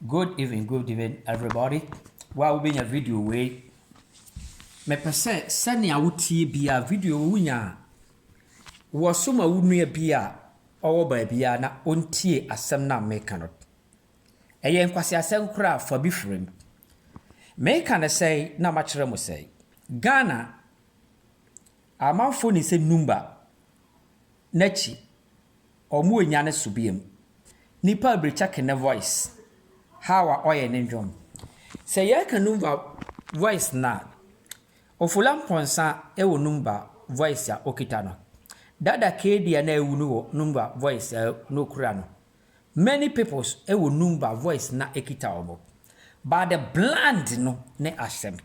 Good evening, good evening everybody. Wo a wobɛnya video wei, mepɛ sɛ sɛnea wotie bia video wonya a, wɔ so ma wo nua bi a ɔwɔ baabi a na ɔntie asɛm no a meka no. Ɛyɛ nkwaseasɛm koraa fa bi frɛ mu. Meka no sɛe na makyerɛ mo sɛ Ghana amanfoɔ nim sɛ Numba n'akyi ɔmo nya ne so biom. Nipa abirikyɛke ne voice, how a ɔyɛ ne ndwom. Sɛ yɛreka Numba voice na Ofula Mpɔnsa wɔ Numba voice a okita no. Dada Kedi a na ewu no wɔ Numba voice a na okura no. Many peoples wɔ Numba voice na ekita wɔn. But the brand no ne asɛm.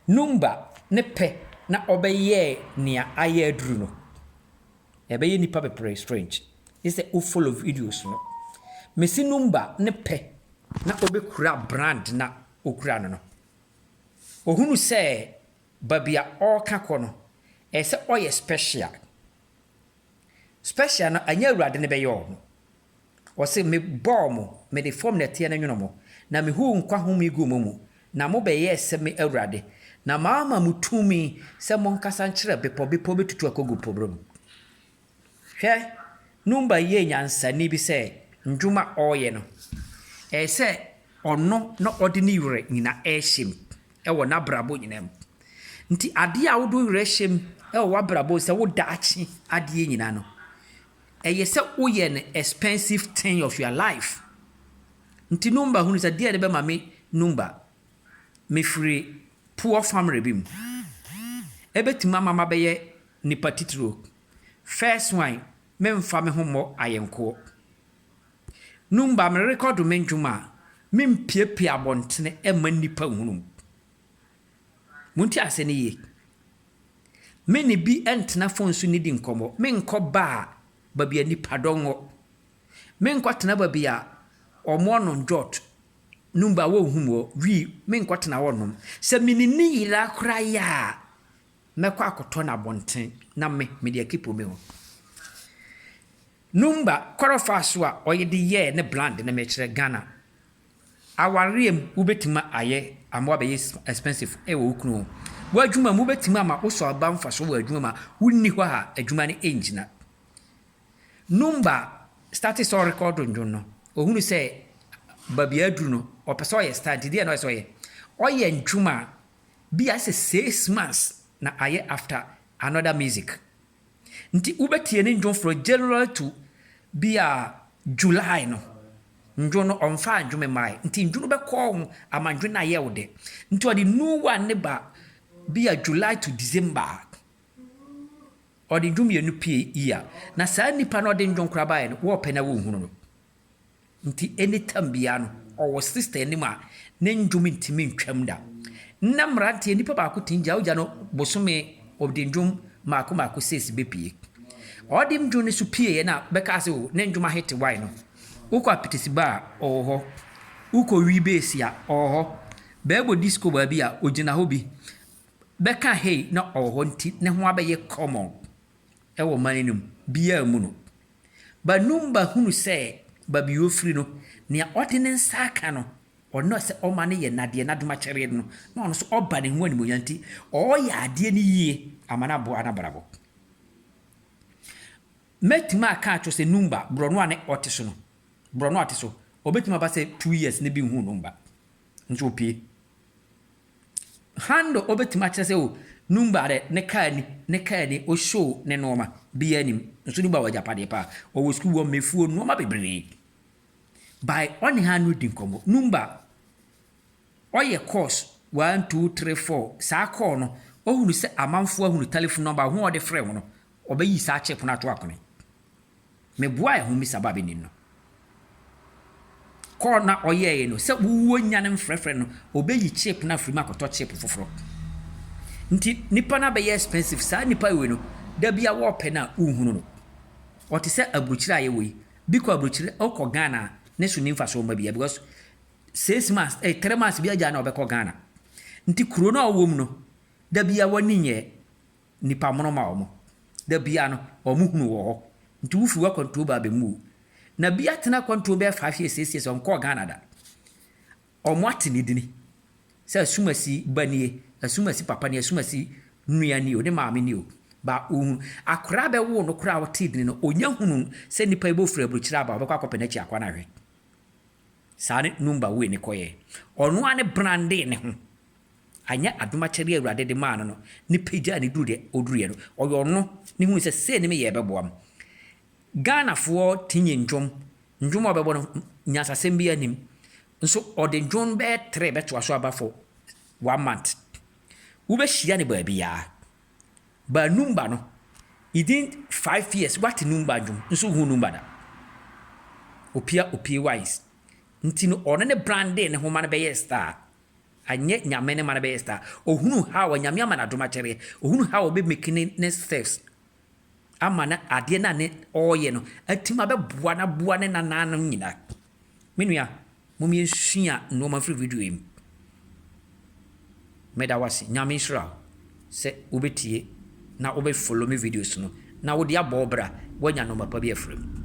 Numba ne pɛ na ɔbɛyɛɛ nea ayɛ aduru no. Ɛbɛyɛ nipa bebree strange. Sɛ wo follow videos no. Mesi Numba ne pɛ na ɔbɛkura brand na okura no no. Ohunu sɛ baabi a ɔreka kɔ no, ɛyɛ sɛ ɔyɛ special. Special no, ɛnyɛ Awurade ne bɛyɛ ɔmo. Ɔse mebɔɔ mo, mede fam nɛteɛ no nwono mo, na mehuu nkwa home gu mo mu, na mobɛyɛɛ sɛ me Awurade. Na maama mo tumi sɛ monkasa nkyerɛ bepɔ, bepɔ bɛtutu akɔgu po mu. Hwɛ, Numba yɛ nyansani bi sɛ ndwuma a ɔreyɛ no, ɛyɛ sɛ ɔno na ɔde ne werɛ nyinaa ɛrehyɛ mu ɛwɔ n'abrabɔ nyinaa mu. Nti adeɛ a wode wo werɛ hyɛ mu ɛwɔ w'abrabɔ sɛ wo daakye adeɛ nyinaa no, ɛyɛ sɛ woyɛ no expensive thing of your life. Nti Numba hunu sɛ deɛ de bɛma me Numba, mefiri poor family bi mu. Ɛbɛtumi ama mabɛyɛ nipa titiro. First one, memfa me ho mmɔ ayɛnkoɔ. Numba merekɔdo me ndwom a, mempiapia abɔntene ɛmma nnipa nhunu mu. Monti ase no yie. Me ne bi ntena phone so nidi nkɔmmɔ. Menkɔ bar baabi a nipadɔm wɔ. Menkɔtena baabi a ɔmo nom jot. Numba wɔnhu mu hɔ, wii, menkɔtena hɔ nom. Sɛ mene ne yera koraa yɛ a, mɛkɔ akɔtɔ no abɔnten na me mede akipo me ho. Numba kɔrɔfa so a ɔyɛ de yɛɛ ne brand na mekyerɛ Ghana. Awareɛ mu wobɛtumi ayɛ ama wabɛyɛ expensive ɛwɔ wo kunu ho. W'adwuma mu wobɛtumi ama wosɔ aba mfa so wɔ adwuma mu a wonni hɔ a adwuma no ɛngyina. Numba start sɛ ɔrecord ndwom no, ohunu sɛ baabi a aduru no, ɔpɛ sɛ ɔyɛ star nti deɛ na ɔyɛ sɛ ɔyɛ. Ɔyɛ ndwom a bi a sɛ 6 months na ayɛ after another music. Nti wobɛtie ne ndwom from January to bi a July no, ndwom no ɔmfaa ndwom mmaeɛ. Nti ndwom no bɛkɔ ho ama ndwom no ayɛ wo dɛ. Nti ɔde new one ne ba bi a July to December. Ɔde ndwom mmienu pie yi a, na saa nipa no ɔde ndwom koraa baeɛ no, wɔɔpɛ na wɔnhunu no. Nti anytime biara no, ɔwɔ sister anim a ne ndwom ntumi ntwam da. Nna mmeranteɛ nipa baako tumi gya wogya no bosome ɔde ndwom mmaako mmaako six bɛpie. Ɔde ndwom no so pieeɛ na bɛka sɛ o ne ndwom ahete wae no. Wokɔ apetesi bar a ɔwɔ hɔ. Wokɔ wii base a ɔwɔ hɔ. Bɛɛbɔ disco baabi a ogyina hɔ bi. Bɛka hei na ɔwɔ hɔ nti ne ho abɛyɛ common ɛwɔ man no mu. Biara mu no. Ba Numba hunu sɛ baabi a ofiri no, nea ɔde ne nsa aka no, ɔno sɛ ɔma no yɛ nadeɛ n'adom akyɛreɛ no, na ɔno nso ɔba ne ho animuonyam nti ɔreyɛ adeɛ no yie ama no aboa n'abrabɔ. Mɛtumi aka akyerɛ sɛ Numba borɔno a ne ɔte so no, borɔno a ɔte so, ɔbɛtumi aba sɛ 2 years ne bi nhu Numba. Nso opie. Handle ɔbɛtumi akyerɛ sɛ o Numba de ne kaa ni, ne kaa ni, ɔshow ne nneɛma biara anim. Nso Numba wɔ agyapadeɛ paa. Ɔwɔ sukuu wɔ mmefuo nneɛma bebree. By ɔne ha no di nkɔmmɔ. Numba ɔyɛ course one, two, three, four. Saa call no, ɔhunu sɛ amanfoɔ ahunu telephone number ho a ɔde frɛ ho no, ɔbɛyi saa chip no ato akone. Meboa ɛho misa ba bɛnim no. Call na ɔyɛɛ no sɛ wowɔ nya no mfrɛfrɛ no, ɔbɛyi chip no afiri mu akɔtɔ chip foforɔ. Nti nipa no abɛyɛ expensive. Saa nipa wei no, da bi a wɔɔpɛ no a wonhunu no. Ɔte sɛ aburokyire a yɛwɔ yi. Bi kɔ aburokyire, ɔkɔ Ghana a, ne so ni mfasoɔ mma bia because 6 months, 3 months bi agya na ɔbɛkɔ Ghana. Nti kuro no a ɔwɔ mu no, da bi a w'ani nyɛ nipa mono ma wɔn. Da bia no, wɔn hunu wɔ hɔ. Nti wofi w'akwantuo ba abɛmu o. Na bi atena akwantuo bɛyɛ 5 years, 6 years, ɔnkɔɔ Ghana da. Ɔmo ate ne dini sɛ Asumasi ba nie, Asumasi papa nie, Asumasi nua nie o, ne maame nie o. Ba ohun akwaraa bɛwo no koraa a ɔte dini no, onya hunu sɛ nipa yi bɔ firi aburokyire aba, ɔbɛkɔ akɔpɛ n'akyi akɔ n'ahwɛ. Saa ne Number wei ne kɔyɛ. Ɔno ara ne brande ne ho. Anyɛ adomakyɛdeɛ Awurade de maa no, ne pagya ne duru deɛ ɔduruiɛ no. Ɔyɛ ɔno ne hunu sɛ sei ne meyɛ ɛbɛboa m. Ghanafoɔ tinye ndwom, ndwom a ɔbɛbɔ no, nyansasɛm bi anim. Nso ɔde ndwom bɛyɛ tere bɛtoa so aba for one month. Wobɛhyia ne baabiara. Ba Number no, within 5 years, wate Number ndwom, nso hu Number da. Opia Opie Wise. Nti no, ɔno ne brande ne ho ma no bɛyɛ star. Anyɛ Nyame ne ma no bɛyɛ star. Ohunu how a Nyame ama no adom akyɛreɛ. Ohunu how a ɔbɛmake ne steps ama na adeɛ no a ne ɔreyɛ no atumi abɛboa no aboa ne nananom nyinaa. Me nua, mom yɛnsua nneɛma firi video yi mu. Meda wo ase. Nyame nhyira wo sɛ wobɛtie na wobɛfollow me videos no na wode abɔ wo bra, woanya nneɛma pa bi afiri mu.